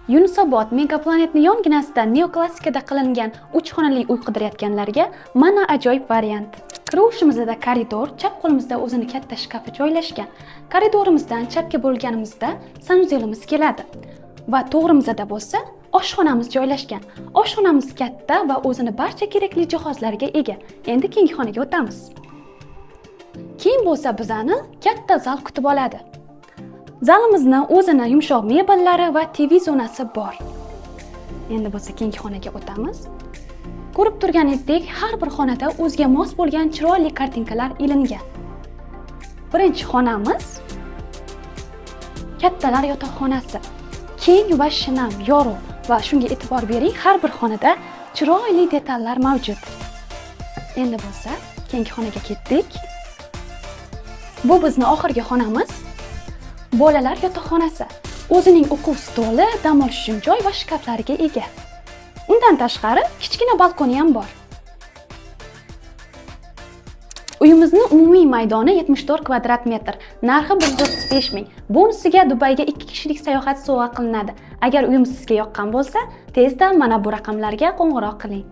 Yunusobod Megaplanetni yonginasida neoklassikada qilingan 3 xonali uy qidirayotganlarga mana ajoyib variant. Kiruvishimizda koridor, chap qo'limizda o'zini katta shkafi joylashgan. Koridorimizdan chapga burilganimizda санузел imiz keladi. Va to'g'rimizda bo'lsa oshxonamiz joylashgan. Oshxonamiz katta va o'zini barcha kerakli jihozlarga ega. Endi keyingi xonaga o'tamiz. Keyin bo'lsa bizani katta zal kutib oladi. Zalimizni o'zini yumshoq mebellari va TV zonasi bor. Endi bo'lsa keyingi xonaga o'tamiz. Ko'rib turganingizdek, har bir xonada o'ziga mos bo'lgan chiroyli kartinkalar ilingan. Birinchi xonamiz kattalar yotoqxonasi. Keng va shinam, yorug' va shunga e'tibor bering, har bir xonada chiroyli detallar mavjud. Endi bo'lsa keyingi xonaga ketdik. Bu bizni oxirgi xonamiz. Bolalar yotoqxonasi. O'zining o'quv stoli, dam olish uchun joy va shkaflariga ega. Undan tashqari kichkina balkoni ham bor. Uyimizni umumiy maydoni 74 kvadrat metr, narxi 135 ming. Bonusiga Dubayga 2 kishilik sayohat sovg'a qilinadi. Agar uyimiz sizga yoqqan bo'lsa, tezda mana bu raqamlarga qo'ng'iroq qiling.